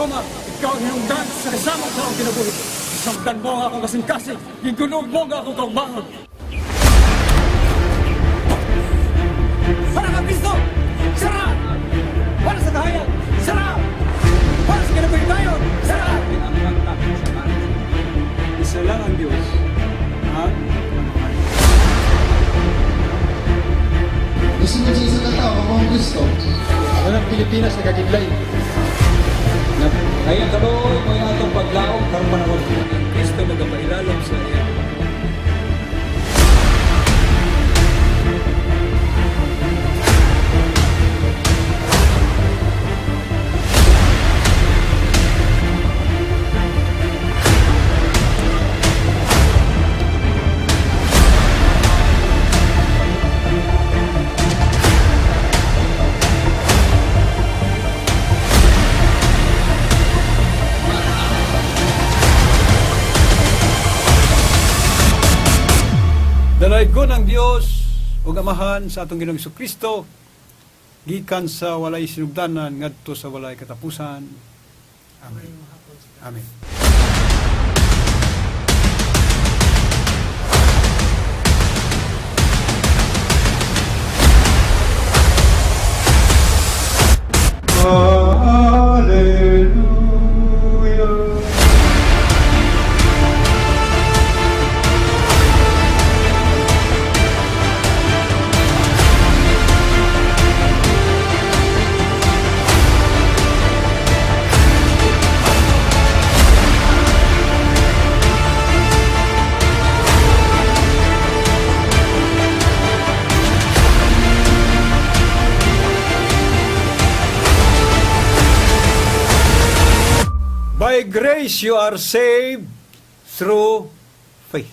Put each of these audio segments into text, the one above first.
Roma, ikaw ang hinungdan sa kasamang sa akong kinabuhi. Gisamtan mo ang akong kasing-kasing, gigunog mo ang akong kaugmaon. Para ka Kristo! Sara! Para sa kahayag! Sara! Para sa kinabuhi tayo! Sara! Isa lang ang Diyos, ang Amahan. Gusto mo sa isang katao, ang Kristo. Walang Pilipinas nagkakidlay. Ay ang kaluoy mo yung atong paglaom karong panahon. Ang Kristo nagapailalom sa iya. Dalaygon ang Dios ug Amahan sa atong Ginoong Kristo gikan sa walay sinugdanan ngadto sa walay katapusan. Amen. Amen. Hallelujah. By grace you are saved through faith.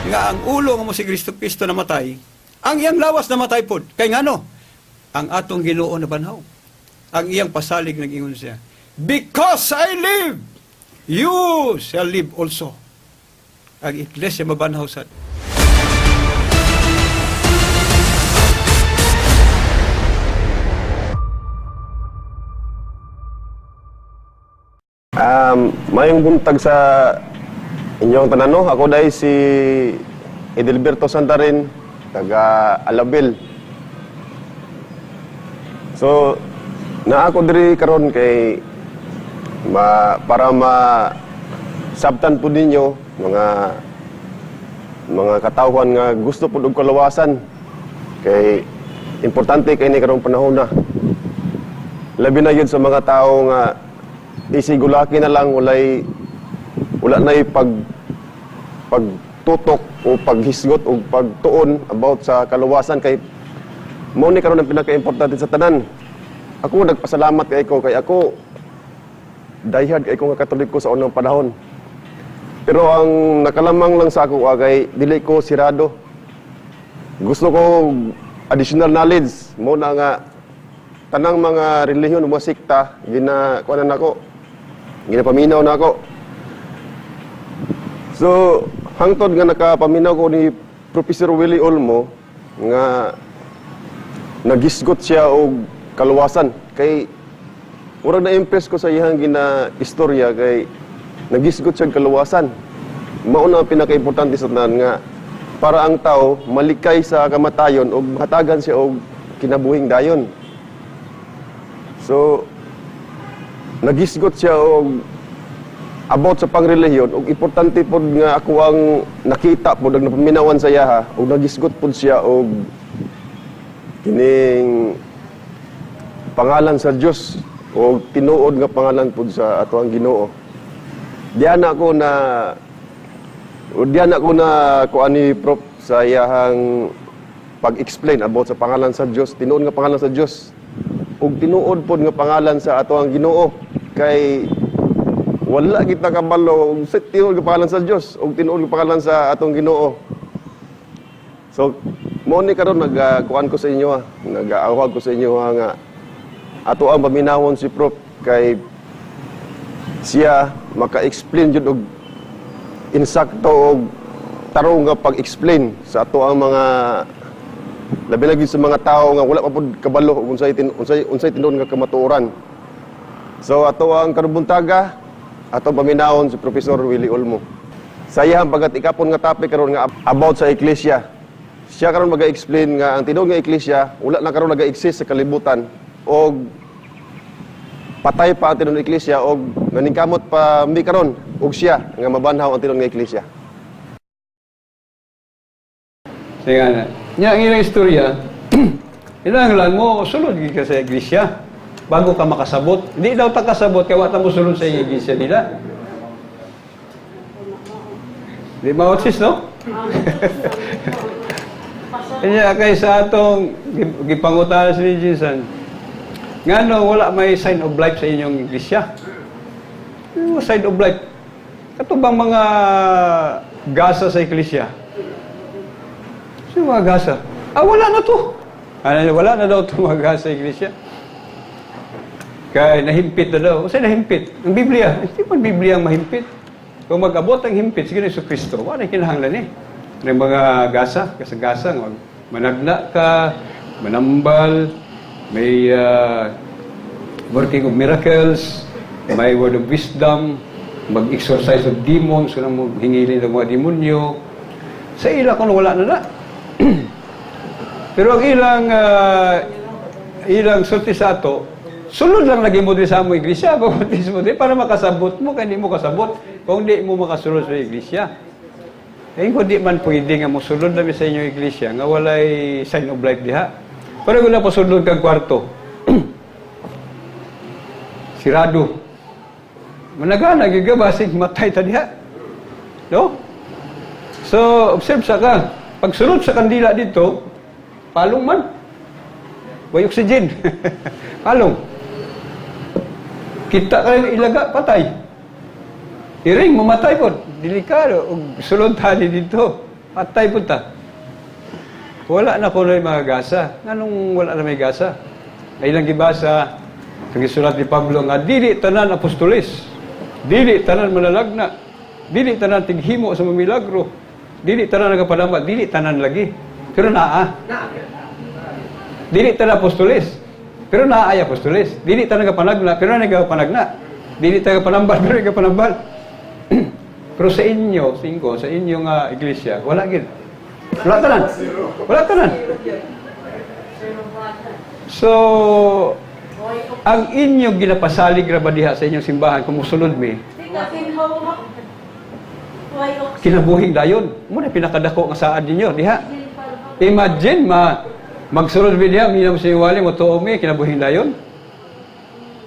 Nga ang ulo nga mo si Kristo Kristo namatay, ang iyang lawas namatay pod. Kay ngano? Ang atong Ginoo na banhaw. Ang iyang pasalig nag-ingon siya. Because I live, you shall live also. Ang iglesia mabanhaw sad. Mayong buntag sa inyong tanan, no? Ako dahil si Edelberto Santarin, taga Alabel. So, na ako diri karon kay para ma sabtan po ninyo mga mga katawhan nga gusto pud og kalawasan kay importante kay ni karong panahon na. Labi na yun sa mga tao nga isigulaki na lang, wala na pagtutok o paghisgot o pagtuon about sa kaluwasan kay mao ni karon ang pinakaimportante sa tanan. Ako nagpasalamat kay ko kay ako diehard kay ko nga Katoliko sa unang panahon. Pero ang nakalamang lang sa ako kay dili ko sirado. Gusto ko additional knowledge mo na nga tanang mga relihiyon o mga sikta gina kuanan nako. Ginapaminaw na ako. So, hangtod nga nakapaminaw ko ni Professor Willie Olmo nga nagisgot siya og kaluwasan kay murag na-impress ko sa iyang gina istorya kay nagisgot siya og kaluwasan. Mao na ang pinakaimportante sa tanan nga para ang tao malikay sa kamatayon og mahatagan siya og kinabuhing dayon. So, nagisgot siya og about sa pangrelihiyon og importante pod nga ako ang nakita pod og napaminawan sa iyaha og nagisgot pod siya og kining pangalan sa Dios o tinuod nga pangalan pod sa ato ang Ginoo. Diyan ako na diyan ako na kuan ni Prof sa iyahang pag-explain about sa pangalan sa Dios, tinuod nga pangalan sa Dios ug tinuod pod nga pangalan sa ato ang Ginoo kay Wala kita kabalo og sa tinuod nga pangalan sa Dios og tinuod nga pangalan sa atong Ginoo. So, mo ni karon nagkuan ko sa inyo ha, nag-aawag ko sa inyo ha, nga ato ang paminawon si Prof kay siya maka-explain jud og insakto og tarong nga pag-explain sa ato ang mga, labi na gyud sa mga tao nga wala pa pud kabalo ug unsay tinuod nga kamatuoran. So ato ang karong buntaga, ato paminawon si Professor Willie Olmo. Sa iyang pagatikapon nga topic karon nga about sa iglesia. Siya karon maga-explain nga ang tinuod nga iglesia wala na karon naga-exist sa kalibutan og patay pa ang tinuod nga iglesia og naningkamot pa mi karon og siya nga mabanhaw ang tinuod nga iglesia. Sige na. Nya ang ilang istorya, ilang lang mo sulod gid ka sa iglesia bago ka makasabot. Hindi daw ta kasabot kay wa ta mo sulod sa iglesia nila. Di ba sis, no? Kanya kay sa atong gipangutana si Jason, ngano wala may sign of life sa inyong iglesia? Yung sign of life. Kato bang mga gasa sa iglesia? Sino mga gasa? Ah, wala na to. Ano, wala na daw ito mga gasa sa iglesia. Kaya nahimpit na daw. Kasi nahimpit? Ang Biblia. Hindi man Biblia ang mahimpit. Kung mag-abot ang himpit, sige na Kristo, wala na kinahanglan eh. Ng mga gasa, gasa-gasa, managna ka, manambal, may working of miracles, may word of wisdom, mag-exorcise of demons, kung mo hingilin ng mga demonyo. Sa ila kung wala na na. Pero ang ilang sulti sa ato, sulod lang lagi mo din sa among iglesia, bautismo din, para makasabot mo, kaya hindi mo kasabot, kung di mo makasulod sa iglesia. Eh, kung di man pwede nga mosulod na mi sa inyong iglesia, nga walay sign of life diha. Pero kung napasulod kang kwarto, sirado. Managana, gigabasig, matay ta diha. No? So, observe sa ka. Pagsulod sa kandila dito, palong man. Way oxygen. Palong. Kita ka ilaga, patay. Iring, mamatay po. Delikado. Ug sulod tali dito. Patay po ta. Wala na kuno yung mga gasa. Nganong wala na may gasa? Ay lang gibasa, sa gisulat ni Pablo nga, dili tanan apostolis. Dili tanan malalagna. Dili tanan tighimo sa mga milagro. Dili tanan nagapadama. Dili tanan lagi. Pero naa. Dili tanan apostolis. Pero naa ay apostolis. Dili tanan nagapanagna. Pero nagapanagna. Dili tanan nagapanambal. Pero nagapanambal. Pero sa inyo, singko, sa inyong iglesia, wala gid. Wala tanan. Wala tanan. So, ang inyong ginapasalig ra ba diha sa inyong simbahan kung musulod mi, kinabuhing dayon. Muna pinakadako nga saad ninyo diha. Imagine ma magsulod mi diha, minam sa iwali mo tuo mi kinabuhing dayon.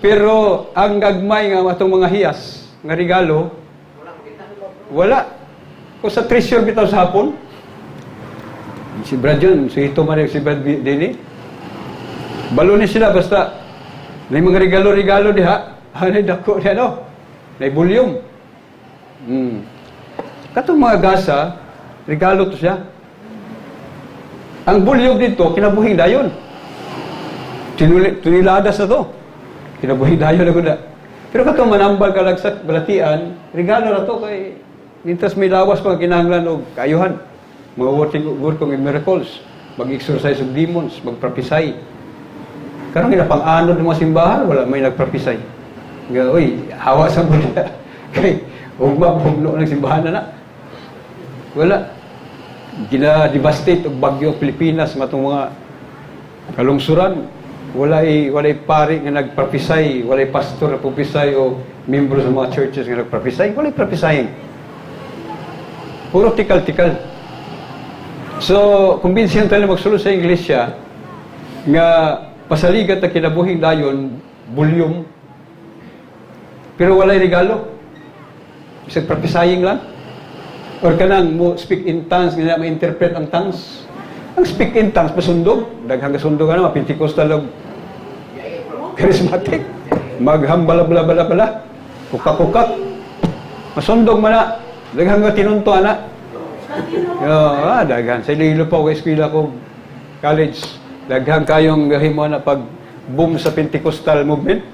Pero ang gagmay nga atong mga hiyas nga regalo wala. Kung sa treasure bitaw sa hapon, si Brad yun, si ito man si Brad Dini. Balo ni sila basta may mga regalo-regalo diha. Ano dako diha no? May volume. Katong mga gasa, regalo to siya. Ang volume dito, kinabuhing dayon. Tuniladas na to. Kinabuhing dayon na gud. Pero katong manambal ka lang sa balatian, regalo na to kay mintas may lawas pa kinahanglan og kaayuhan. Mga working of miracles, mag-exorcise of demons, mag-prophesy. Karon ginapang-anod ng mga simbahan, wala may nag-prophesy. Nga, uy, hawa sa mga. Kay, ugma, pugno ng simbahan na na. Wala. Gina-devastate og bagyo Pilipinas, matong mga kalungsuran. Walay pari nga nag-prophesy, walay pastor na prophesy o membro sa mga churches nga nag-prophesy. Walay prophesying. Puro tikal-tikal. So, kumbinsihan tayo na magsulod sa iglesia nga pasaligat na kinabuhing dayon, bulyum, pero walay regalo. Bisag prophesying lang. Or kanang mo speak in tongues, nga ma-interpret ang tongues. Ang speak in tongues, masundog. Daghang kasundog ano, Pentecostal og charismatic. Maghambala-bala-bala-bala. Kukak-kukak. Masundog man na. Daghan nga tinunto ana. Yo, daghan. Sa Iloilo pa ako eskwela ko college. Daghan kayong gahimo na pag boom sa Pentecostal movement.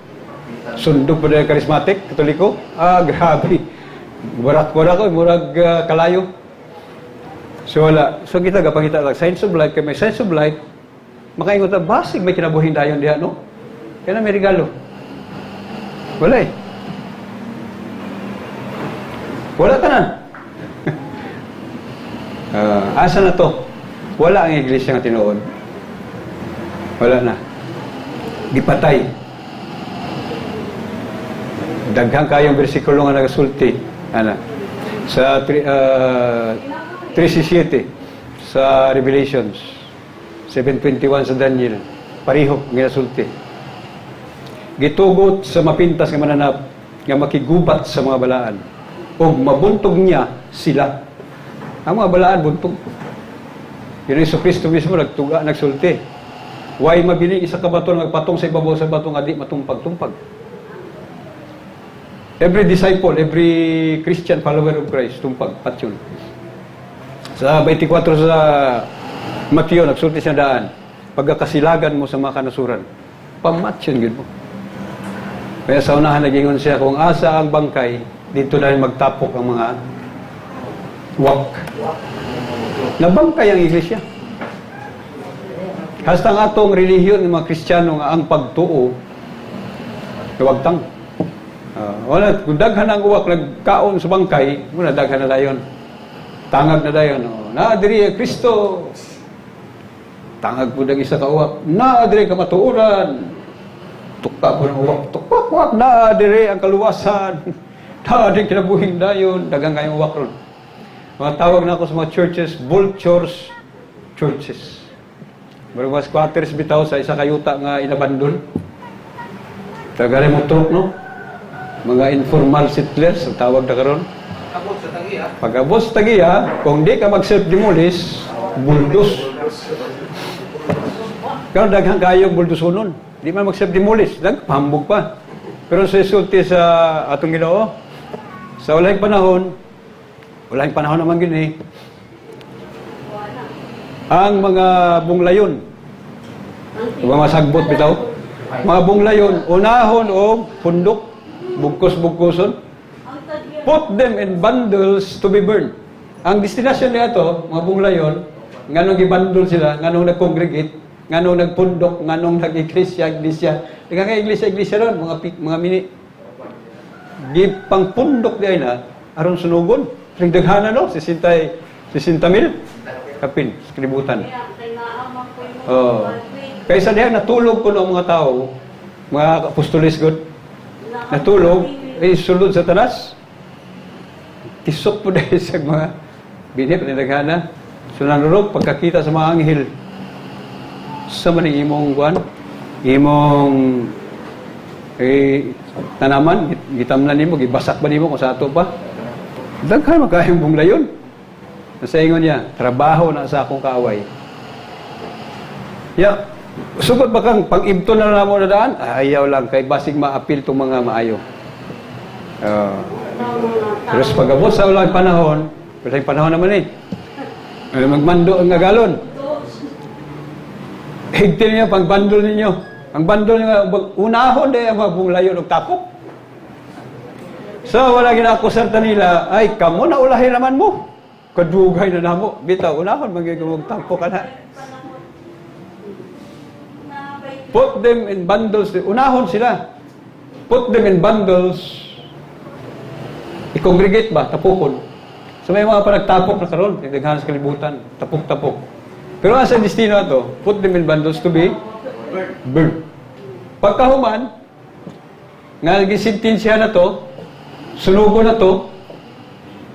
Sundog pa dahil charismatic, Katoliko. Ah, grabe. Warak-warak ko, murag kalayo. So wala. So kita gapangita lang signs of life, kay may signs of life, makaingon ta, basig may kinabuhing dayon diha, no? Kaya na may regalo. Wala eh. Wala tanan. Asa na to? Wala ang iglesia nga tinuod. Wala na. Gipatay. Daghang kayong bersikulo nga nagasulti. Ana. Sa 3:7 sa Revelations, 7:21 sa Daniel, pareho nga sulti. Gitugot sa mapintas nga mananap nga makigubat sa mga balaan ug mabuntog niya sila. Ang mga balaan buntog. Yun Hesus Kristo mismo nagtuga, nagsulti. Way mabili isa ka bato nga magpatong sa ibabaw sa bato nga di matumpag-tumpag. Every disciple, every Christian follower of Christ, tumpag, patyon. Sa 24 sa Mateo, nagsulti siya daan, pagkakasilagan mo sa mga kanasuran, pamatyon gyud mo. Kaya sa unahan nagingon siya, kung asa ang bangkay, dito dahil magtapok ang mga uwak. Nabangkay ang iglesia. Hasta ang atong relihiyon ng mga Kristiyano nga ang pagtuo, kawagtang. Wala, kung daghan ang uwak nagkaon sa bangkay, wala, daghan na dayon. Tangag na dayon. Oh. Naa diri ang Kristo. Tangag po ang isa ka uwak. Naa diri kamatuoran. Tukka po ng uwak. Tukka, uwak. Naa diri ang kaluwasan. Naa diri kinabuhing dayon. Daghang kayong uwak ron. Mga tawag na ako sa mga churches, vultures churches. Pero mga squatters bitaw sa isa kayuta nga inabandon. Tagare mo truck, no? Mga informal settlers, ang tawag na karon. Abot sa tagiya. Pag abot sa tagiya, kung di ka mag-self-demolish, bulldoze. Karon daghang kayong buldosonon. Di man mag-self-demolish, dag pahambog pa. Pero sa sulti sa atong Ginoo, sa walahing panahon naman gini, ang mga bunglayon, mga sagbot bitaw, mga bunglayon, unahon og pundok, bugkos-bugkoson, put them in bundles to be burned. Ang destinasyon niya to, mga bunglayon, nganong gibundle sila, nganong nag-congregate, nganong nagpundok, nganong nag-iglesia, iglesia. Nga iglesia, iglesia ron, mga, mga mini. Gipangpundok di ay na, aron sunugon. Daghanan no, 60 mil. Kapin, sa kalibutan. Oh. Kaysa diha natulog ko ang mga tao, mga apostoles god, natulog, eh, sulod sa tanas. Tisok po dahil sa mga binhi, panidaghana. So nanurog, pagkakita sa mga anghel, sa man imong kuan, imong eh, tanaman, gitamnan nimo, gibasak ba nimo kung sa ato pa? Daghan man kayong bunglayon. Sa ingon niya, trabaho na sa akong kaaway. Ya, sugot ba kang pang-ibto na namo na daan? Ayaw lang, kay basig maapil tong mga maayo. Pero sa pag-abot sa ulang panahon naman eh. Ay, magmando ang agalon. Higtil niyo, pagbandol ninyo. Ang bandol niyo, unahon dahil ang mga bunglayon og tapok. So, wala ginakusar ta nila, ay, kamo na ulahin naman mo. Kadugay na namo. Bitaw, unahon, magiging tapok ka na. Put them in bundles. Unahon sila. Put them in bundles. I-congregate ba? Tapukon. So may mga panagtapok na karon, daghan sa kalibutan, tapok-tapok. Pero asa destino ato? Put them in bundles to be burned. Pagkahuman, nga gisintensya na to, sunugo na to,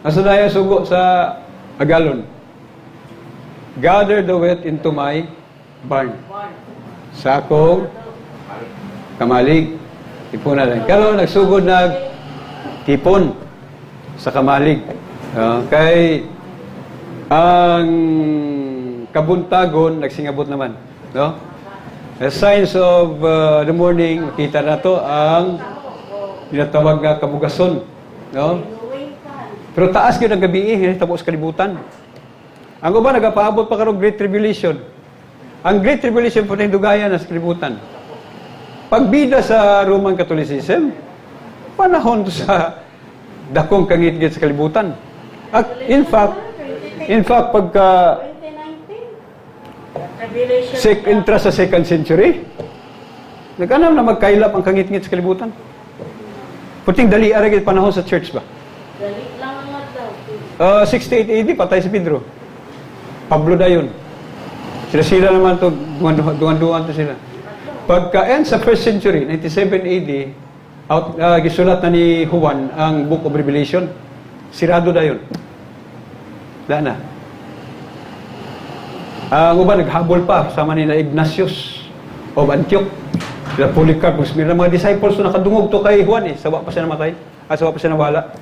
asa na yung sugo sa agalon? Gather the wheat into my barn. Sa akong kamalig. Tipon na lang. Karon nagsugod nag tipon sa kamalig. Kay ang kabuntagon nagsingabot naman, no? The signs of the morning, makita na to ang tinatawag nga kabugason, no? Pero taas gyud ang gabii nga nahitabo sa kalibutan. Ang uban nagapaabot pa karong Great Tribulation. Ang Great Tribulation po dugayan na sa kalibutan. Pagbida sa Roman Catholicism, panahon to sa dakong kangitngit sa kalibutan. At in fact, pagka 2019. Tribulation. Intra sa second century, nag-anam na magkailap ang kangitngit sa kalibutan. Puting dali aragit panahon sa church ba? Dali lang ang adlaw. 68 AD, patay si Pedro. Pablo dayon. Sila-sila naman to, duwan-duwan to sila. Pagka-end sa first century, 97 AD, gisulat na ni Juan ang Book of Revelation. Sirado dayon. Wala na. Ang uban naghabol pa sama ni na Ignatius of Antioch. Sila Polycarp, ug Smyrna, mga disciples to nakadungog to kay Juan eh. Sawa pa siya namatay. Ah, sawa pa siya nawala.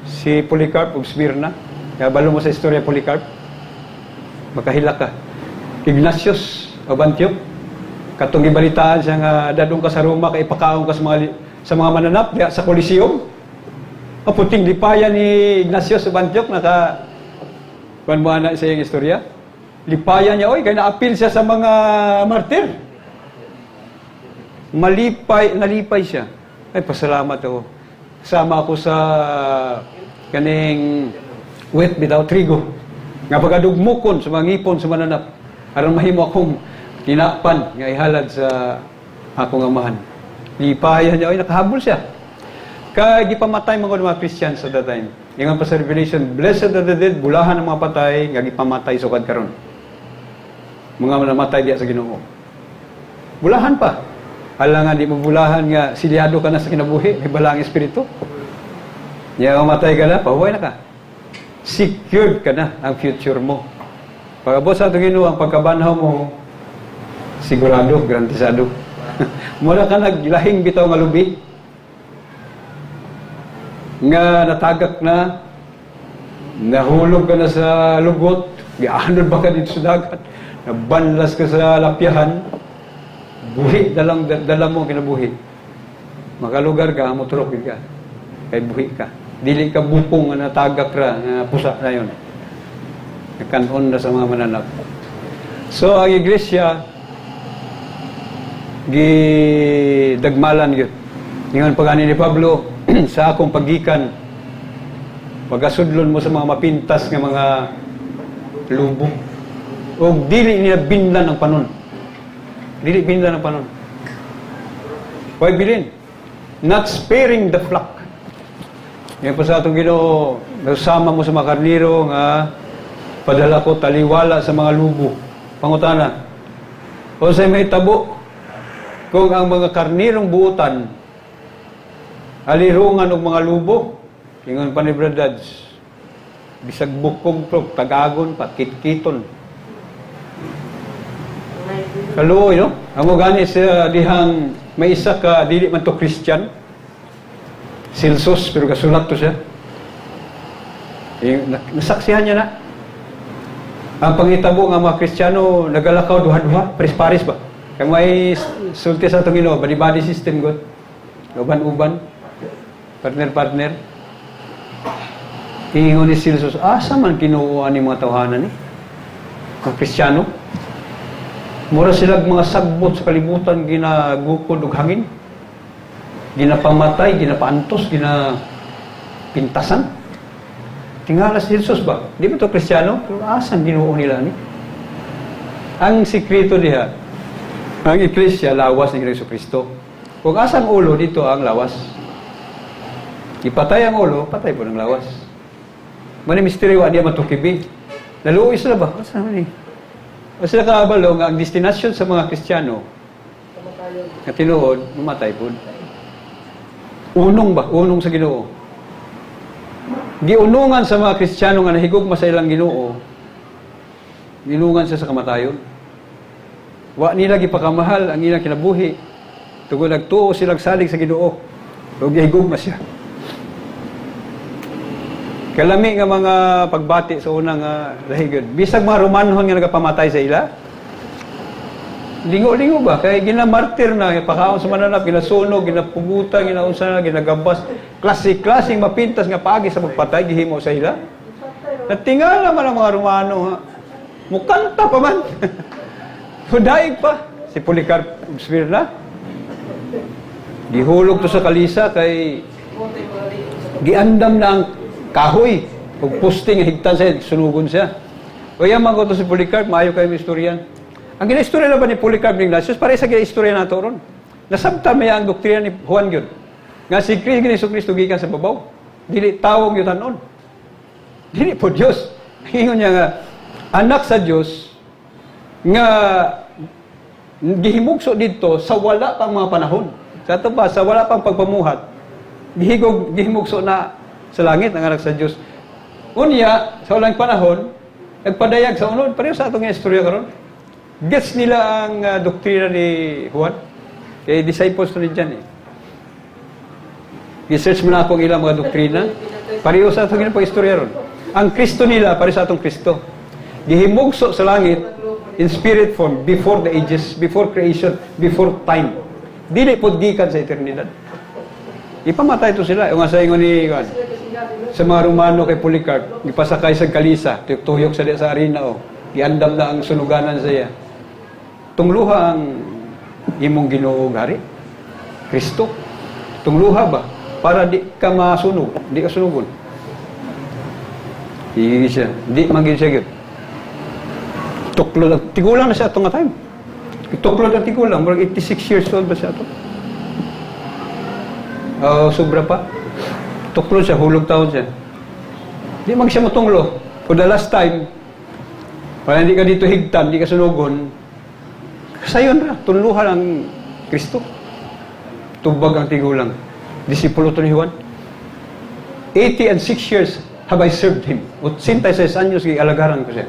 Si Polycarp of Smyrna. Kaya balo mo sa istorya Polycarp. Makahilak ka. Ignatius of Antioch. Katong gibalitaan siya nga dadong ka sa Roma kay ipakaon ka sa mga mananap diha sa Coliseum. Kaputing lipaya ni Ignatius of Antioch, naka kuan mo ana sa iyang istorya. Lipaya niya, oy, kay naapil siya sa mga martir. Malipay, nalipay siya. Ay, pasalamat ako. Sama ako sa kaning wheat without trigo. Nga pagadugmukon sa mga ngipon sa mananap. Aron mahimo akong tinapan nga ihalad sa akong amahan. Lipaya niya, oy, nakahabol siya. Kay gipamatay mga Christians at that time. Ingon pa sa Revelation, "Blessed are the dead," bulahan ang mga patay nga gipamatay sukad karon. Mga namatay diya sa Ginoo. Bulahan pa. Alangan di mo bulahan nga silyado ka na sa kinabuhi, may balaang espiritu. Nya mamatay ka na, pahuway na ka. Secured ka na ang future mo. Pag-abot sa atong Ginoo, ang pagkabanhaw mo, sigurado, garantisado. Mura ka naglahing bitaw nga lubi nga natagak na, nahulog ka na sa lugot, gianod ba ka dito sa dagat, nabanlas ka sa lapyahan, buhi dalang dala mo kinabuhi. Makalugar ka, moturok ka. Kay buhi ka. Dili ka bupong nga natagak ra, nga pusa na yun. Nakanon na sa mga mananap. So, ang iglesia, gidagmalan gyud. Ingon pa gani ni Pablo, "Sa akong paggikan, pagasudlon mo sa mga mapintas nga mga lubo." Og dili niya binlan ang panon. Dili binlan ang panon. Why bilin? Not sparing the flock. Ngayon pa sa atong Ginoo, "Nasama mo sa mga karniro nga padala ko taliwala sa mga lubo." Pangutana, o sa may tabo kung ang mga karnirong buutan alirungan og mga lubo? Ingon pa ni Brad Dads, bisag bukog pro, tagagon pa, kitkiton. Kaluoy, no? Amo gani sa dihang may isa ka, dili man to Christian, Celsus, pero kasulat to siya. Eh, nasaksihan niya na. Ang pangitabo nga mga Kristiyano, nagalakaw duha-duha, paris-paris ba? Kang may sulti sa atong Ginoo, body-body system god. Uban-uban, partner-partner. Ingon ni Celsus, "Asa man kinuha ni mga tawhanan ni? Ang Kristiyano? Mura sila mga sagbot sa kalibutan, ginagukod og hangin. Ginapamatay, ginapaantos, ginapintasan." Tingala si Jesus ba? Di ba to Kristiyano? Pero asan Ginoo nila ni? Ang sikreto diha, ang iglesia lawas ni Jesu Kristo. Kung asang ulo, dito ang lawas. Ipatay ang ulo, patay po ng lawas. Mani misteryo niya matukibi. Naluoy sila ba? Asa man ni? O sila kaabalo nga ang destinasyon sa mga Kristiyano nga tinuod, mamatay po. Unong ba? Unong sa Ginoo. Giunungan sa mga Kristiyano nga nahigugma sa ilang Ginoo, giunungan siya sa kamatayon. Wa nila gipakamahal ang ilang kinabuhi. Tungod nagtuo silang salig sa Ginoo. Ug gihigugma siya. Kalami nga mga pagbati sa unang lahigod. Bisag mga Romanhon nga nagapamatay sa ila, Lingo-lingo ba? Kay ginamartir na, pakaon sa mananap, ginasunog, ginapugutan, ginaunsa na, ginagabas. Klase-klaseng mapintas nga paagi sa pagpatay, gihimo sa ila. Natingala man ang mga Romano, ha. Mukanta pa man. Hudaig pa. Si Policarp ug Smyrna. Gihulog to sa kalisa kay giandam na ang kahoy ug poste nga higtan siya, sunugon siya. O yan man ko to si Policarp, maayo kayo istorya. Ang ginaistorya na ba ni Policarp ni Ignatius, pare sa ginaistorya nato ron. Nasabtan may ang doktrina ni Juan gyud. Nga si Kristo Kristo gikan sa babaw. Dili tawong yutanon. Dili po Dios. Ingon niya nga anak sa Dios nga gihimugso didto sa wala pang mga panahon. Sa ato pa, sa wala pang pagpamuhat, gihimugso na sa langit ang anak sa Dios. Unya, sa walang panahon, nagpadayag sa unod, pareho sa atong istorya karon. Gets nila ang doktrina ni Juan. Kay disciples to ni John eh. Gi-search mo na ako ang ilang mga doktrina. Pareho sa atong ilang pag-istorya ron. Ang Kristo nila, pareho sa atong Kristo. Gihimugso sa langit in spirit form before the ages, before creation, before time. Dili pod gikan sa eternidad. Ipamatay to sila. Yung nga sa ingon ni Juan, sa mga Romano kay Polycarp, gipasakay sa kalisa, tuyok-tuyok sa arena oh. Giandam na ang sunuganan sa iya. Tungluha ang imong Ginoo hari. Kristo. Tungluha ba? Para di ka masunog, di ka sunugon. Hindi siya. Di man gyud siya gyud. Tuklod ang tigulang na siya ato nga time. Tuklod ang tigulang, murag 86 years old ba siya ato? Oh, sobra pa. Tuklod siya, hulog taon siya. Di man siya motunglo. For the last time, para hindi ka dito higtan, di ka sunugon, sayon ra, tunluhan ang Kristo. Tubag ang tigulang. Disipulo to ni Juan. 80 and 6 years have I served him. 86 anyos gialagaran ko siya.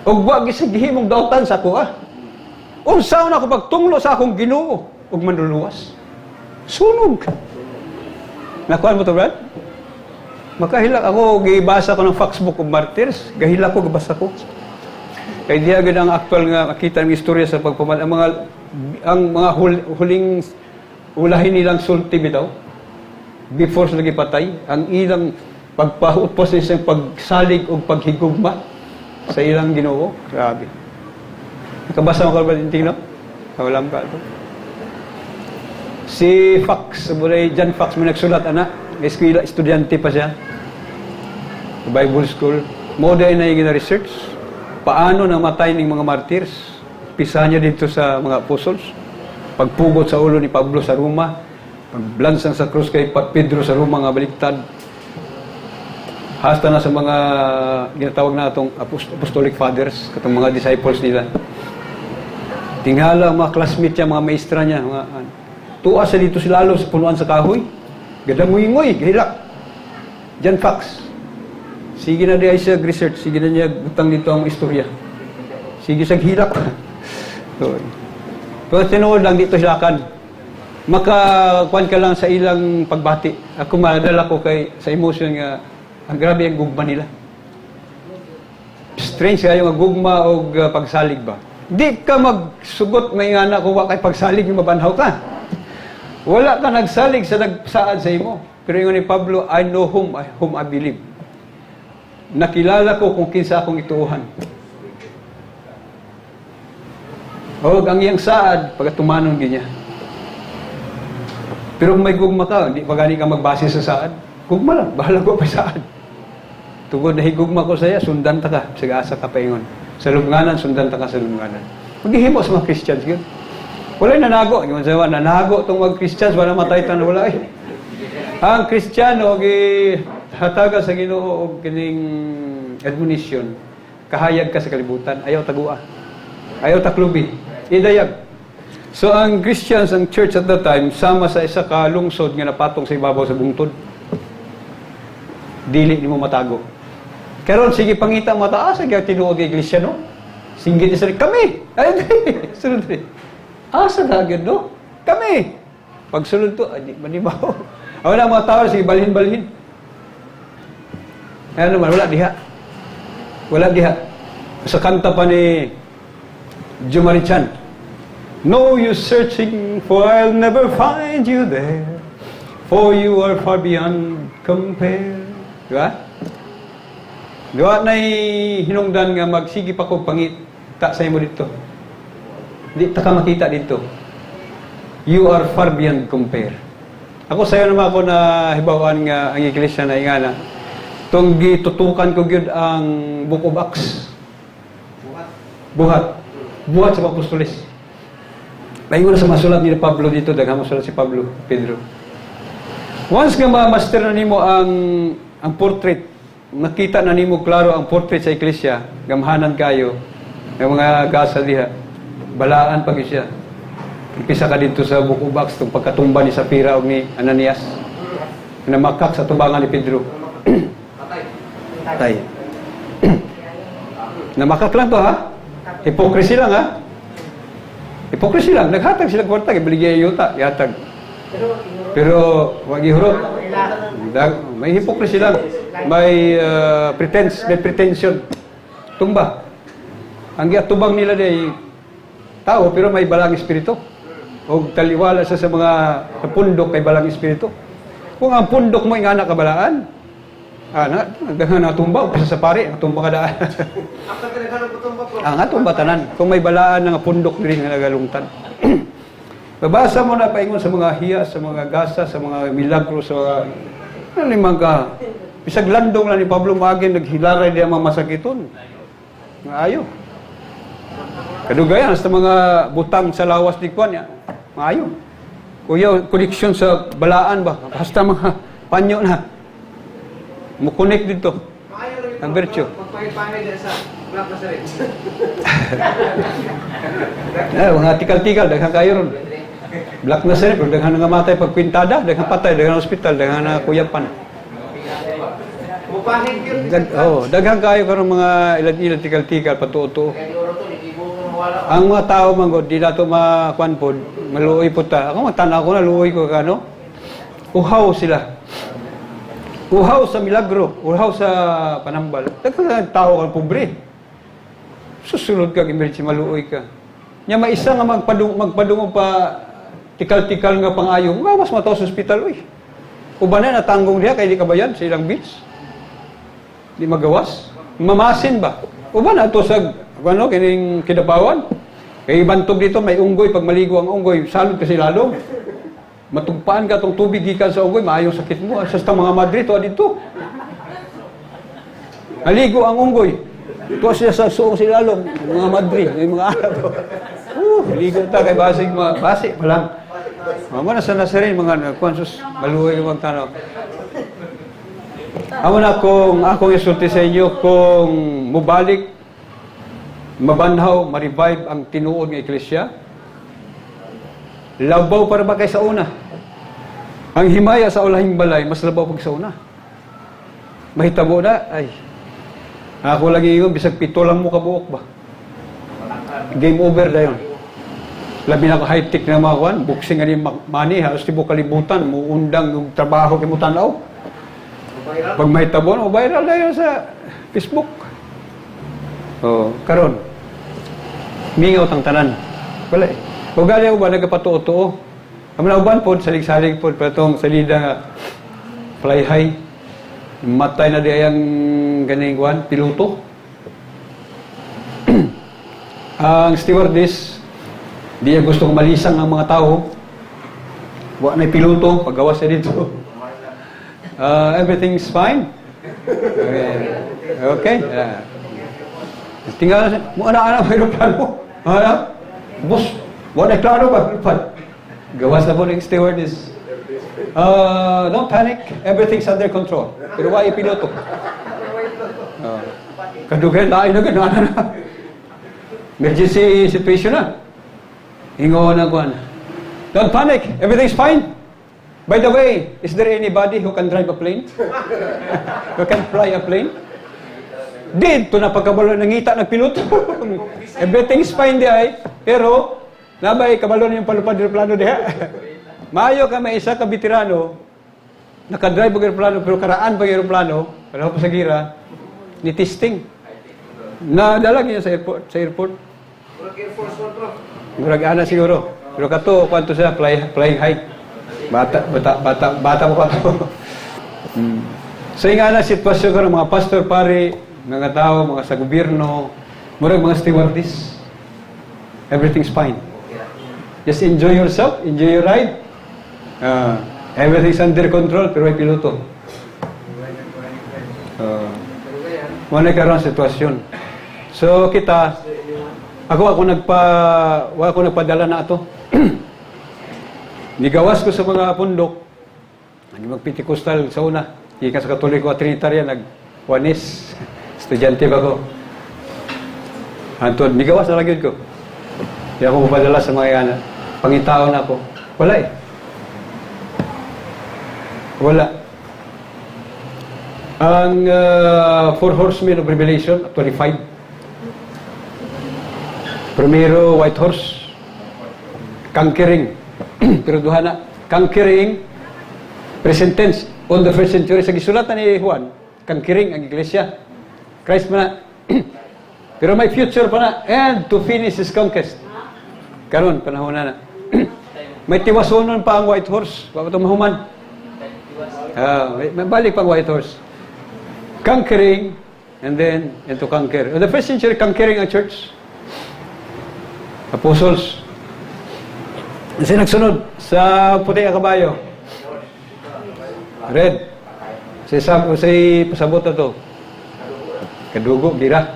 Ug wa gyud siya gihimong dautan sa ako ah. Unsaon ako pagtunglo sa akong Ginoo ug manluluwas? Sunog. Nakuha mo to, Brad? Makahilak ako, gibasa ko ng Fox Book of Martyrs. Gahilak ko, gabasa ko. Kay diha gid ang aktual nga makita ng istorya sa pagpamal ang mga huling ulahin nilang sulti bitaw before sila gipatay, ang ilang pagpautpos sa isang pagsalig o paghigugma sa ilang Ginoo. Grabe. Nakabasa mo ka ba din, no? Wala ka ito. Si Fox, bulay John Fox, may nagsulat, ana. Eskwela, estudyante pa siya. Bible school. Mo na yung gina-research. Paano namatay ng mga martyrs? Pisa niya dito sa mga apostles. Pagpugot sa ulo ni Pablo sa Roma. Paglansang sa krus kay Pedro sa Roma nga baliktad. Hasta na sa mga ginatawag na atong apostolic fathers, katong mga disciples nila. Tingala ang mga classmate niya, mga maestra niya, mga ano. Tuwa sa dito sila lalo sa punuan sa kahoy. Gadamuingoy, gahilak. John Fox. Sige na di ay siya research, sige na niya butang dito ang istorya. Sige siya hilak. So, pero tinuod lang dito silakan. Makakuan ka lang sa ilang pagbati. Ako madala ko kay sa emotion nga ang grabe ang gugma nila. Strange kayo nga gugma og pagsalig ba. Di ka magsugot may nga kung wa kay pagsalig yung mabanhaw ka. Wala ka nagsalig sa nagsaad sa imo. Pero ingon ni Pablo, "I know whom I believe." Nakilala ko kung kinsa akong ituohan. Og ang iyang saad, pagatumanon gyud niya. Pero kung may gugma ka, di pa gani ka magbase sa saad. Gugma lang, bahala ko pa saad. Tungod na higugma ko sa iya, sundan ta ka, sa asa ka paingon. Sa lubnganan, sundan ta ka sa lubnganan. Maghihimo sa mga Christians yun. Wala'y nanago. Ingon sa nanago itong mga Christians, wala matay tan wala eh. Ang Kristiyano, gi hataga sa Ginoo og kining admonition, kahayag ka sa kalibutan, ayaw tagua. Ayaw taklubi. Idayag. So ang Christians, ang church at that time, sama sa isa ka lungsod nga napatong sa ibabaw sa bungtod. Dili nimo matago. Karon sige pangita mataas ang tinuod nga iglesia, no? Singgit isa kami. Ay, sunod rin. Asa na gyud, no? Kami. Pagsunod to, ay, di ba di ba? Wala mga tao, sige balhin-balhin. Ano naman, wala diha. Wala diha. Sa kanta pa ni Jose Mari Chan. "No use searching, for I'll never find you there. For you are far beyond compare." Di ba? Di ba na'y hinungdan nga magsige pa ko pangita sa imo dito? Di ta ka makita dito. You are far beyond compare. Ako sayo naman ako na hibawan nga ang iglesia na ingana. Tong gitutukan ko gyud ang Book of Acts. Buhat. Buhat sa mga apostoles. Paingon na sa masulat ni Pablo dito, daghang masulat si Pablo, Pedro. Once nga ma-master na nimo ang portrait, nakita na nimo klaro ang portrait sa iglesia, gamhanan kayo, ng mga gasa diha, balaan pag siya. Umpisa ka dito sa Book of Acts, itong pagkatumba ni Sapira o ni Ananias. Namakak sa tubangan ni Pedro. Patay. Namakak lang to, ha? Hypocrisy lang, ha? Hypocrisy lang. Naghatag sila kwarta, ibaligya yung yuta, ihatag. Pero wag ihurot. May hypocrisy lang. May pretense, may pretension. Tumba. Ang giatubang nila day tao pero may balang espiritu. O taliwala sa mga sa pundok kay balang espiritu. Kung ang pundok mo ingana kabalaan, ana, daghan natumba, umpisa sa pari, natumba ka daan. Ang atong batanan, kung may balaan nga pundok diri nga nagalungtad. Babasa mo na paingon sa mga hiya, sa mga gasa, sa mga milagro, sa mga ano ni mga bisag landong lang ni Pablo maagin naghilaray diya mga masakiton. Nga ayo. Kadugayan sa mga butang sa lawas ni Kwan, ya. Maayo. Kuya, connection sa balaan ba? Basta mga panyo na. Mo-connect dito. Ang virtue. Pagpahid-pahid sa Black Nazarene. Eh, mga tikal-tikal, daghan kayo ron. Black Nazarene, pero daghan nga matay pag kwintada, daghan patay, daghan ospital, daghan na kuyapan. Mupahid yun. Oh, daghan kayo karon mga ilad-ilad, tikal-tikal, patuo-tuo. Ang mga tao man gud, di nato makuan pod, maluoy po ta. Ako matanaw ko na luoy ko kano. Uhaw sila. Uhaw sa milagro, uhaw sa panambal. Daghan ang tao kang pobre. Susunod ka emergency, maluoy ka. Nya maisa nga magpadung pa tikal-tikal nga pangayo, gawas mataw sa ospital, uy. Uban na natanggong diha kay di kabayan sa ilang bills. Di magawas. Mamasin ba? Uban na to sa ano kining Kidapawan. Kay bantog dito may unggoy, pag maligo ang unggoy, salud kasi lalong. Matugpaan ka tong tubig gikan sa unggoy, maayong sakit mo. Sa mga madre to dito. Maligo ang unggoy. Tuwa siya sa suong silalom, mga madre, may mga Arab. Ligo ta kay basig ma basi pa lang. Mamo na sa Nazarene mga kuan sus, maluoy ka magtanaw. Amo na kung akong isulti sa inyo kung mubalik, mabanhaw, ma-revive ang tinuod nga iglesia. Labaw para ba kay sa una? Ang himaya sa ulahing balay, mas labaw pag sa una. Mahitabo na, ay. Ako lagi yun, bisag 7 lang mo kabuok ba? Game over na yun. Labi na ka high-tech na mga kuan, boxing nga ni money, halos tibuok kalibutan, muundang yung trabaho kay mo tanaw. Pag mahitabo na, viral na yun sa Facebook. Oh, karon. Mingaw tang tanan. Wala eh. Kung gali ako ba, nagkapatuo-tuo. Ang mga uban po, salig-salig po, patong salida nga, fly high. Matay na di ang ganing kuan, piloto. Ang stewardess, di niya gusto malisang ang mga tao. Wa na piloto, paggawas siya dito. "Everything's fine." Okay. Okay. Yeah. Tinggal na mo ana-ana may aeroplano. Ana? Boss, wa na klaro ba? Gawas na po ng stewardess. "Don't panic, everything's under control." Pero wa piloto. Kadugay, lain na gano'n, na. Emergency situation na. Ingon na kuan. "Don't panic, everything's fine. By the way, is there anybody who can drive a plane? Who can fly a plane?" Dito na pagkabalo nangita ng piloto. Everything's fine di ay. Pero, nabay kabalo na yung palupad aeroplano diha. Maayo ka may isa ka veterano, nakadrive og aeroplano, pero karaan pag aeroplano, wala pa sa gira, ni testing. Nadala niya sa airport, sa airport. Murag ana siguro. Pero kato, kwanto siya, flying high. Bata, bata, bata, bata mo pa to. So yung ana sitwasyon ko ng mga pastor, pare, mga tao, mga sa gobyerno, murag mga stewardess. Everything's fine. Just enjoy yourself, enjoy your ride. Everything's under control, pero may piloto. Wala karon sitwasyon. So kita, ako ako nagpa, wala ako nagpadala na ato. Nigawas ko sa mga pundok. Ano mag Pentecostal sa una. Gikan sa Katoliko at Trinitarian, nag Juanes. Estudyante ba ko? Anton, nigawas na lang yun ko. Di ako mapadala sa mga yana. Pangitaon ako. Wala eh. Wala. Ang Four Horsemen of Revelation, actually five. Primero, white horse. Conquering. Pero duha na. Conquering, present tense, on the first century. Sa gisulatan ni Juan, conquering ang iglesia. Christ man na. Pero may future pa na. And to finish his conquest. Karon, panahon na na. May tiwasonon pa ang white horse. Wa pa ito mahuman. Ah, may balik pang white horse. Conquering, and then into conquer. In the first century, conquering ang church. Apostles. Kasi nagsunod sa puti ang kabayo. Red. Sa pasabot na to. Kadugo, gira.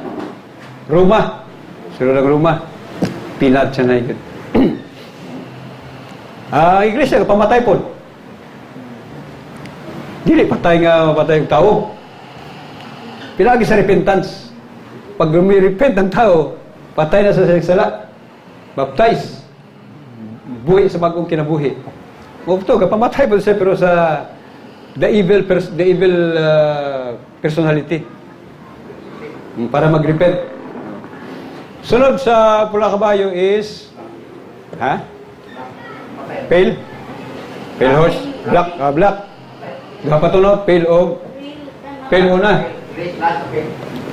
Roma. Sunod ang Roma. Pinat siya na yun. Ah, iglesia, pamatay po. Dili patay nga patay ang tao. Pinagi sa repentance. Pag repent ang tao, patay na sa sala. Baptize. Buhi sa bagong kinabuhi. Mo to, kapamatay po siya pero sa the evil personality. Para mag-repent. Sunod sa pula kabayo is, ha? Pale? Pale horse? Black? Ah, black. Duha pa to, no? Pale og pale una.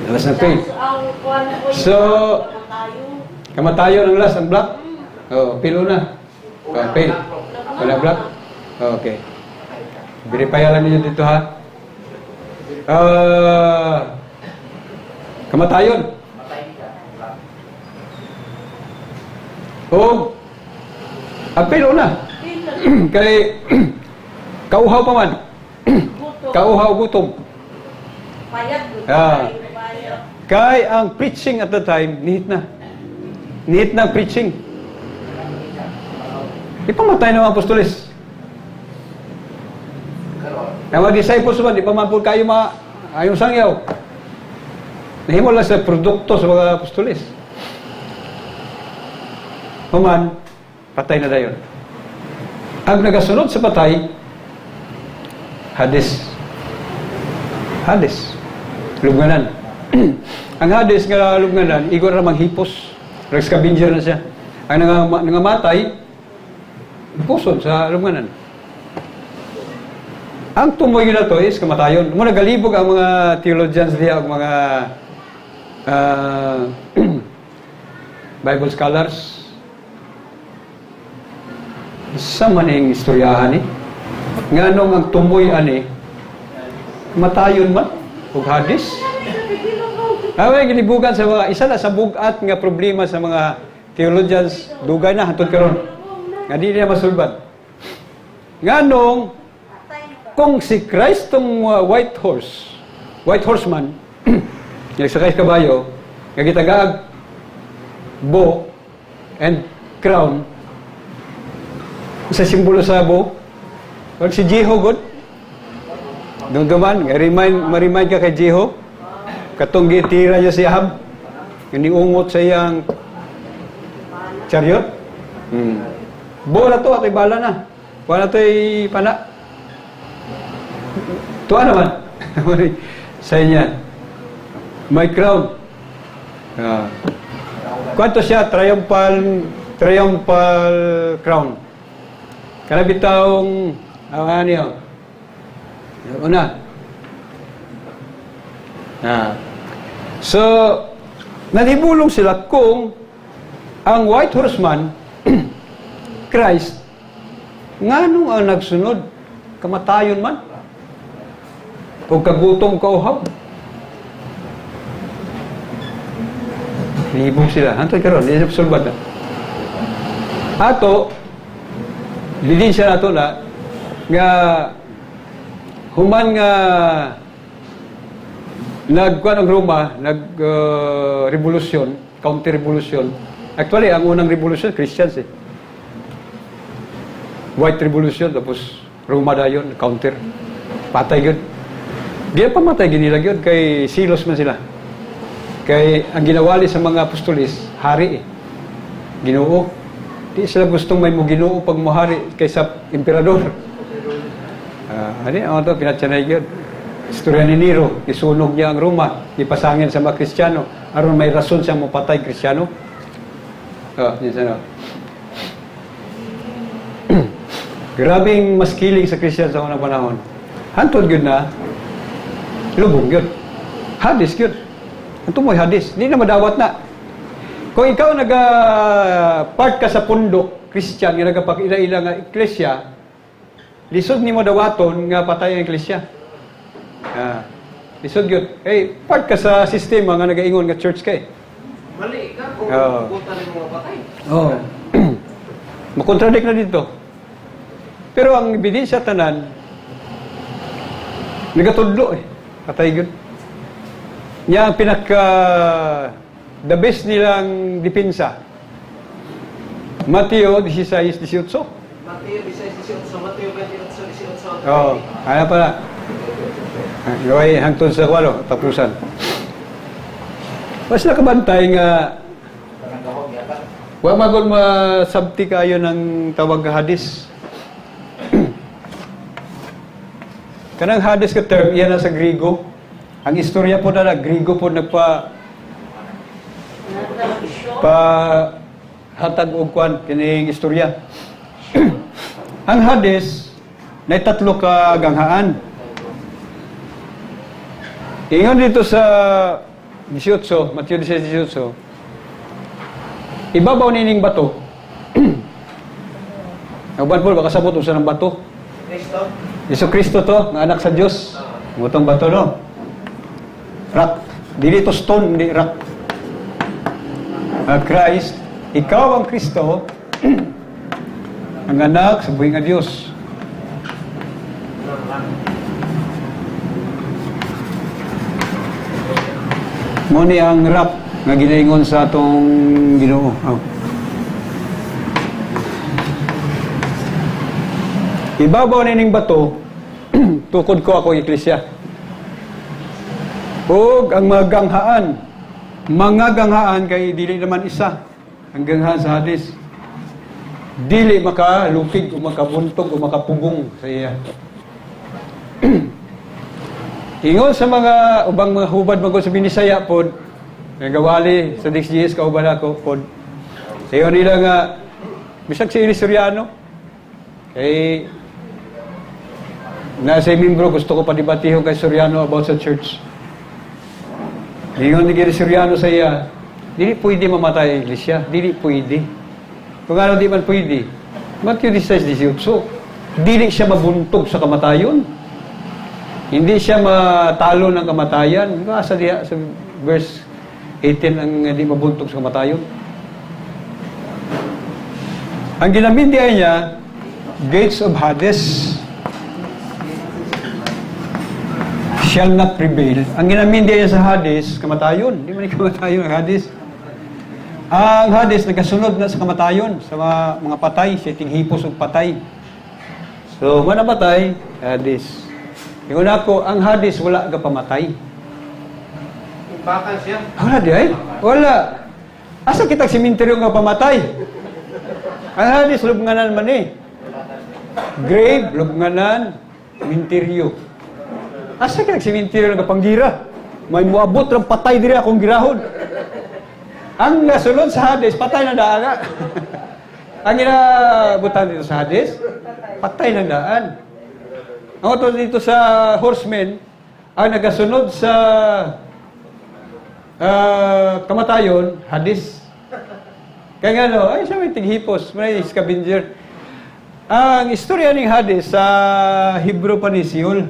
Last na pale. So, kamatayon ang last, ang black? Oh, pale una. Oh, pale. Wala black? Okay. Verify lang ninyo dito ha. Ah, kamatayon. O, ang pale una. Kay kauhaw pa man. Kauhaw, gutom. Ah. Kay ang preaching at the time, nihit na. Nihit na ang preaching. Ipamatay na mga apostoles. Ang mga disciples man, di pa man po kayo ma ayong sangyaw. Nahimo lang sa produkto sa mga apostoles. Human, patay na dayon. Ang nagasunod sa patay, Hades. Hades. Lubnganan. Ang Hades nga lubnganan, igor ra manghipos. Rag scavenger na siya. Ang nangamatay, puson sa lubnganan. Ang tumoy na to is kamatayon. Muna galibog ang mga theologians diya, ang mga Bible scholars. Sa maning istoryahan ni, nganong ang tumoy ani, matayon man, ug Hades. Ay, gilibugan sa mga, isa na sa bugat nga problema sa mga theologians, dugay na, hantod karon. Nga di nila masulbad. Nganong, kung si Christ tong white horse, white horseman, nagsakay sa kabayo, nga gitagaag bow and crown, sa simbolo sa bow, wag si Jeho god. Dumduman, ma-remind ka kay Jeho, katong gitira niya si Ahab, niungot sa iyang chariot. Bow na to, ato'y bala na. Wala to'y pana. Tuwa naman. Sa inya. May crown. Kwanto siya? Triumphal crown. Kana bitawng, ano yun? Una. So, nanibulong sila kung Ang white horseman, Christ, ngano ang nagsunod? Kamatayon man. O kagutom, kauhaw. Libog sila. Hantod karon, di sa sulbad na. Ato, lidin siya nato na, nga human nga nagkuan ang Roma, nag revolusyon, counter-revolution. Actually, ang unang revolution, Christians eh. White Revolution, tapos Roma dayon, counter. Patay gyud. Di pa pamatay gyud nila gyud kay silos man sila. Kay ang ginawali sa mga apostolis, hari eh. Ginoo. Di sila gustong may mo Ginoo pag mohari kaysa emperador. Ah, ani ang ato pinatsanay gyud. Istorya ni Nero, isunog niya ang Roma, ipasangin sa mga Kristiyano aron may rason siya mopatay Kristiyano. Ah, yun siya, no. Grabing mass killing sa Christian sa unang panahon. Hantod gyud na, lubong gyud. Hades gyud. Anto mo'y Hades, di na madawat na. Kung ikaw naga part ka sa pundok Christian nga nagapakila-ila nga iglesia, lisod nimo dawaton nga patay ang iglesia. Ah, lisod gyud. Eh, part ka sa sistema nga nagaingon nga church kay. Mali ka kung Oo. buta ni mga patay. Oo. Makontradict na dito. Pero ang ebidensya tanan, nagatudlo eh. Patay gyud. Niya ang pinaka the best nilang depensa. Mateo 16:18. Mateo 16:18, Mateo 28:18. Oo, kaya pala. Gaway hangtod sa kwalo, tapusan. Mas nakabantay nga wa magod masabti kayo ng tawag nga Hades. Kanang Hades ka term, iyan na sa Grigo. Ang istorya po na Grigo po nagpa pa hatag og kwan kining istorya. Ang Hades nay tatlo ka ganghaan. Ingon dito sa 18, Mateo 16:18. Ibabaw nining bato. Ang uban po, baka sabot usa ng bato. Kristo? Yesu Kristo to, nga anak sa Dios. Mutong bato no. Rock. Dili to stone, di rock. Christ, ikaw ang Kristo, ang anak sa buhi nga Dios. Mo ni ang rock nga ginaingon sa atong Ginoo. Oh. Ibabaw nining bato, tukod ko ako iglesia. Ug ang mga ganghaan kay dili naman isa ang ganghaan sa Hades. Dili makalupig o makabuntog o makapugong sa iya. Ingon sa mga ubang mga hubad magod sa Binisaya pod, nagawali sa DXGS kauban ako pod. Ingon nila nga bisag si Eli Soriano kay nasa membro, gusto ko padibatiho kay Soriano about sa church. Ingon ni Gary Soriano sa iya, dili pwede mamatay ang iglesia, dili pwede. Kung ano di man pwede, Matthew 16:18, dili siya mabuntog sa kamatayon. Hindi siya matalo ng kamatayan. Asa diha sa verse 18 ang hindi mabuntog sa kamatayon? Ang ginamit diya niya, gates of Hades shall not prevail. Ang ginamin diya sa Hades, kamatayon. Di man ni kamatayon ang Hades. Ang Hades nagasunod na sa kamatayon, sa mga patay, sa tinghipos og patay. So, manamatay, Hades. Ingon ako, ang Hades wala ga pamatay. Imbakan siya. Wala di ay? Wala. Asa kitag simenteryo nga pamatay? Ang Hades lubnganan man eh. Grave, lubnganan, minteryo. Asa kitag simenteryo nga panggira? May muabot ng patay diri akong girahon. Ang nasulod sa Hades, patay na daan. Ang ginabutan dito sa Hades, patay na daan. Ang otro dito sa horsemen, ang nagasunod sa kamatayon, Hades. Kaya nga no, ay siya may tighipos, may scavenger. Ang istorya ng Hades sa Hebrew pa ni Sheol.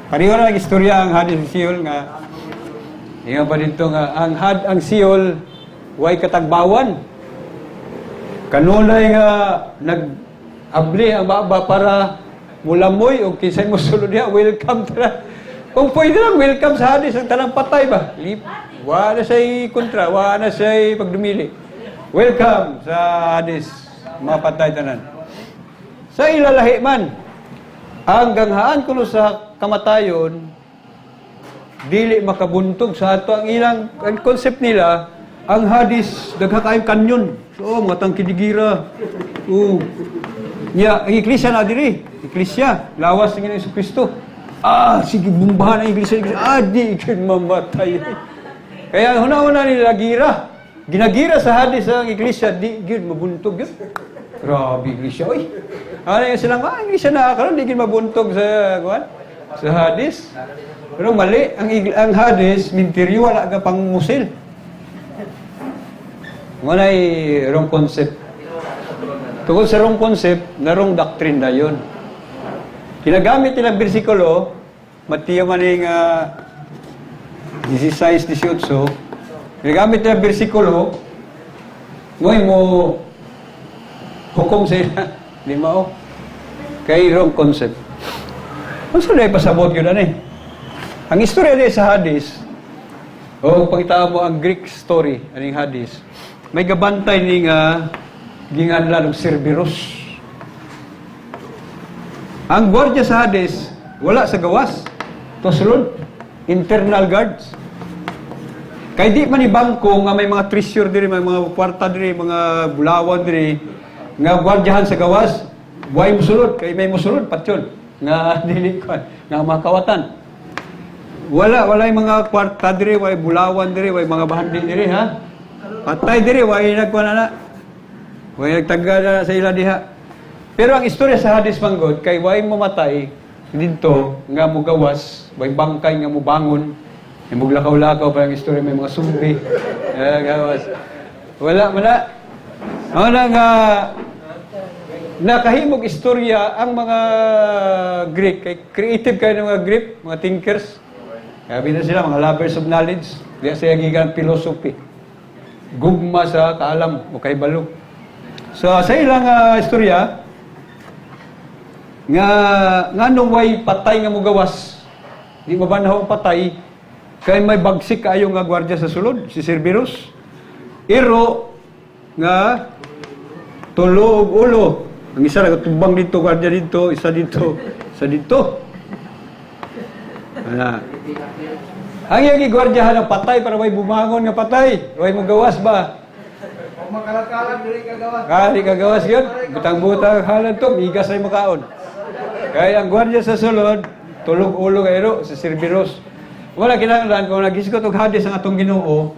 Pareho na ang istorya ang Hades ni Sheol nga. Ingon pa dito nga ang had ang Sheol way katagbawan. Kanunay nga nag-abli ang baba para mulamoy o kinsay mo sulod diha, welcome tara. Kung pwede lang, welcome sa Hades ang tanang patay ba? Lip, wa na siya'y kontra, wa na siya'y pagdumili. Welcome sa Hades, mga patay tanan. Sa ilalahi man, ang ganghaan kuno sa kamatayon, dili makabuntog sa ato ang ilang ang concept nila, ang Hades dagha kayong kanyon. So mga tangkidigira. Oo. Nya, ang iglesia na diri, iglesia, lawas ng Ginoong Kristo. Ah, sige bumbahan ang iglesia, iglesia. Ah, di gyud mamatay. Kaya huna-huna nila gira. Ginagira sa Hades ang iglesia, di gyud mabuntog yun. Grabe iglesia, oy. Ano yung silang, ah, iglesia na karon di gyud mabuntog sa kuan? Sa Hades. Pero mali, ang Hades, minteryo, wala ka pang musil. Wala'y wrong concept. Tungkol sa wrong concept, na wrong doctrine na yun. Ginagamit nila ang bersikulo, Mateo maning 16, 18, ginagamit nila ang bersikulo, ngoy mo hukom sa ila, lima o. Kay wrong concept. Unsa na pasabot yun ano eh? Ang istorya niya sa Hades, o pagkita mo ang Greek story, aning Hades, may gabantay ni nga ginganlan og Cerberus. Ang gwardiya sa Hades, wala sa gawas. Tosulod, internal guards. Kay di man ni bangko nga may mga treasure diri, may mga kwarta diri, mga bulawan diri, nga gwardiyahan sa gawas, way musulod, kay may musulod, patyon, nga dili ko, nga makawatan. Wala, walay mga kwarta diri, way bulawan diri, way mga bahandi diri, ha? Patay diri, way nagkuha na. Way nagtanggal na sa ila diha. Pero ang istorya sa Hades manggod, kay way mamatay didto nga mugawas, way bangkay nga mubangon, may muglakaw-lakaw pa ang istorya, may mga sumbi. Eh, gawas. Wala, wala. Wala nga nakahimog istorya ang mga Greek. Kay creative kayo ng mga Greek, mga thinkers. Kaya na sila, mga lovers of knowledge. Diya siya gigan philosophy. Gugma sa kaalam o kahibalo. So, sa ilang istorya, nga nganong way patay nga mugawas, di mabanhaw ang patay, kay may bagsik kaayo nga gwardiya sa sulod, si Cerberus. Iro nga tulo og ulo. Ang isa nagatubang dito, gwardiya dito, isa dito, isa dito. Ana. Ang iyang gwardiyahan ang patay para may bumangon nga patay. Way mugawas ba? Kung makalakalan, dili ka gawas. Kali kagawas yun. Butang-butang halan to, migas ay makaon. Kaya ang gwardiya sa sulod, tulog ulo kayo sa Cerberus. Wala kinahanglan kung nagisgot og Hades ang atong Ginoo,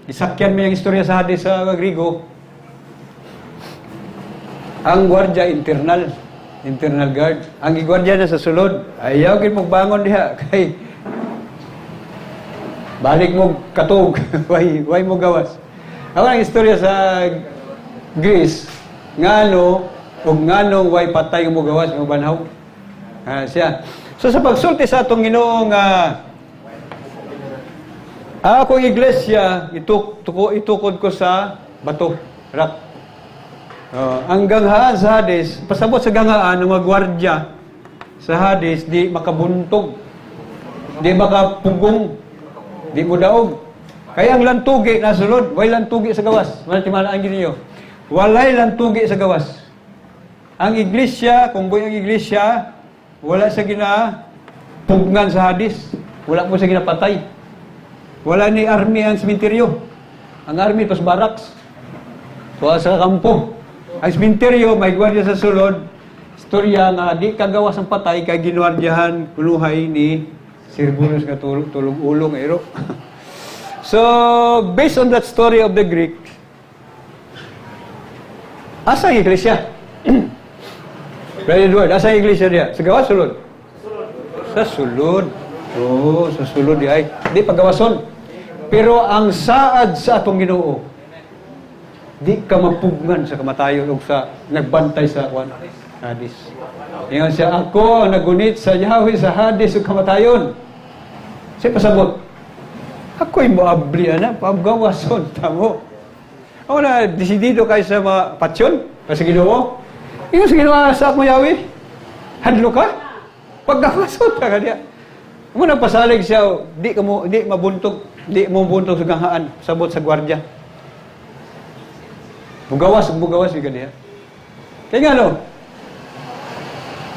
isakyan mo yung istorya sa Hades sa Grigo. Ang gwardiya internal, internal guard. Ang gwardiya na sa sulod, ayaw gid mo bangon diha kay balik mo katog, way mo gawas. Ako ang istorya sa Greece, ngano ug nganong way patay nga mo gawas mo banhaw. Ah, siya. So sa pagsulti sa atong Ginoo nga akong iglesia itukod ko sa bato, rock. Oh, ang ganghaan sa Hades, pasabot sa ganghaan ng mga gwardiya sa Hades, di makabuntog, di makapugong, di mo daog. Kaya ang lantugi na sulod, way lantugi sa gawas. Wala timalaan ninyo. Walay lantugi sa gawas. Ang iglesia, kung buhay ang iglesia, wala sa gina pugnan sa Hades. Wala mo sa ginapatay. Wala ni army ang sementeryo. Ang army tos barracks. Tuwa sa kampo. Ang sementeryo, may gwardiya sa sulod. Istorya nga di kagawas ang patay kay ginuwardyahan kunuhay ni Cerberus nga tulog, tulog ulong ero. So, based on that story of the Greek, asa ang iglesia? Brother Edward, asa ang iglesia diya? Sa gawas, sulod? Sa sulod. Oo, sa sulod di ay. Di pagawason. Pero ang saad sa atong Ginoo, Di ka mapugngan sa kamatayon ug sa nagbantay sa kwan, Hades. Ingon siya, "Ako ang nagunit sa Yahweh sa Hades ug kamatayon." Siya pasabot, "Ako'y moabli ana, pagawason tamo." Ako na, desidido kayo sa mga patsyon, sa Ginoo. Ingon sa Ginoo, "Sa ako Yahweh, hadlo ka? Paggawason ta kaniya." Mo na pasalig siya, di ka mo, di mabuntog, di mo buntog sa ganghaan, sabot sa gwardya. Bugawas, bugawas yung ganiya. Kaya nga no,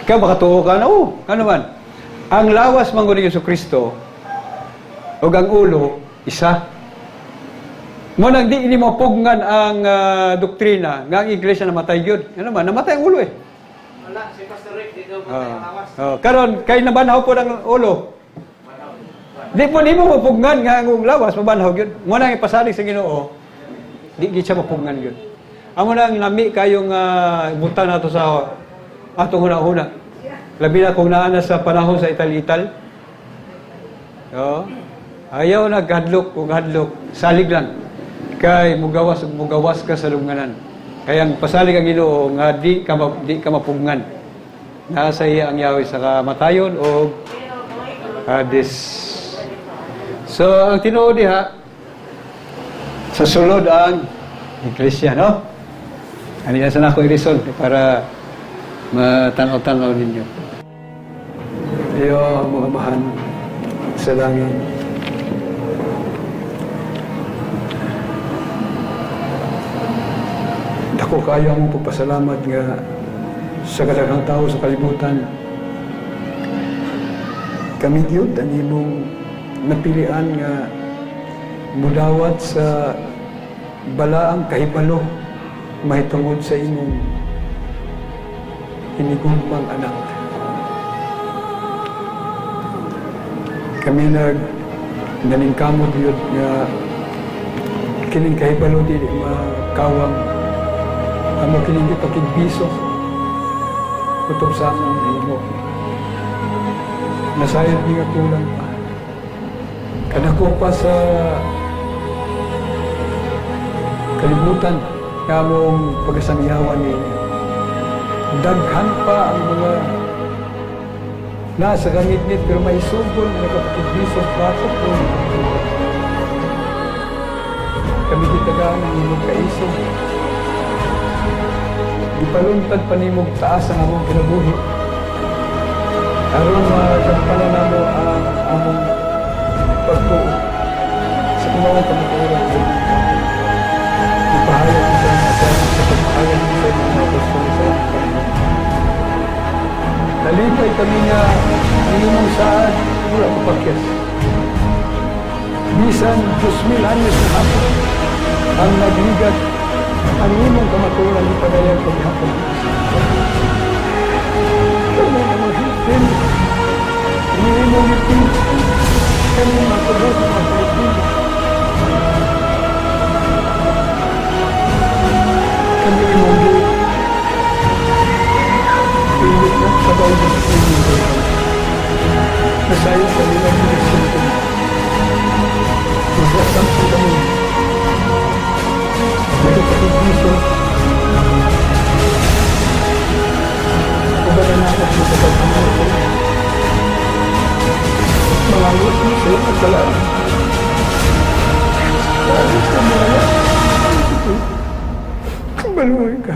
ikaw baka tuo ka na, oh, ano man. Ang lawas man ni Yesu Kristo, ug ang ulo, isa. Mo nang di ini mo pugnan ang doktrina nga ang iglesia namatay gyud. Ano man, namatay ang ulo eh. Wala, si Pastor Rick, di daw matay ang lawas. Oh, karon kay nabanhaw po ng ulo. Di po nimo mapugnan nga ang lawas mabanhaw gyud. Mo nang ipasalig sa Ginoo, di gid siya mapugnan gyud. Amo nang lami kayong butan nato sa atong huna-huna. Labi na kung naa na sa panahon sa ital-ital. Oo. Ayaw na gadlok kung hadlok, salig lang. Kay mugawas ug mugawas ka sa lunganan. Kaya ang pasalig ang Ginoo nga di ka mapugnan. Nasa iya ang Yahweh sa kamatayon o Hades. So, ang tinuod diha, sa sulod ang iglesia, no? Ano yan sa nako i-reason para matanaw-tanaw ninyo. Iyo ang mga amahan sa langit. Dako kayo ang pagpasalamat nga sa kadaghang tao sa kalibutan. Kami gyud ang imong napilian nga mudawat sa balaang kahibalo mahitungod sa imong hinigugmang anak. Kami naningkamot gyud nga kining kahibalo dili makawang amo kining gipakigbiso kutob sa among nahimo. Nasayod mi nga kulang pa. Kadako pa sa kalibutan nga among pagasangiyawan niini. Daghan pa ang mga nasa kangitngit pero maisugon na nagapakigbiso batok po. Kami gitagaan ang imong kaisog. Gipaluntad pa nimong taas ang among kinabuhi. Aron magampanan namo ang among pagtuo sa kumawang kamatuoran sa imong kampo. Ipahayag mo sa mga sa pagpahayag mo sa imong mga apostol sa imong panahon. Nalipay kami nga ang imong saad wala mapakyas. Bisan 2,000 anyos na hapon ang nagligat ang imong kamatuoran ipadayag paghapon. Kamo ang maghiltin, ang imong ngipin, kami matubos ang mga Pilipino. Kami imong pilit na sabaw sa imong buhay. Nasayod kami ng direksyon kami. Magwasan po kami. Nagkakapagbiso. Ubanan na ako sa paghamon ko. Mangangos mo sa iyong pagkalaan. Alis na mga. Maluhay ka.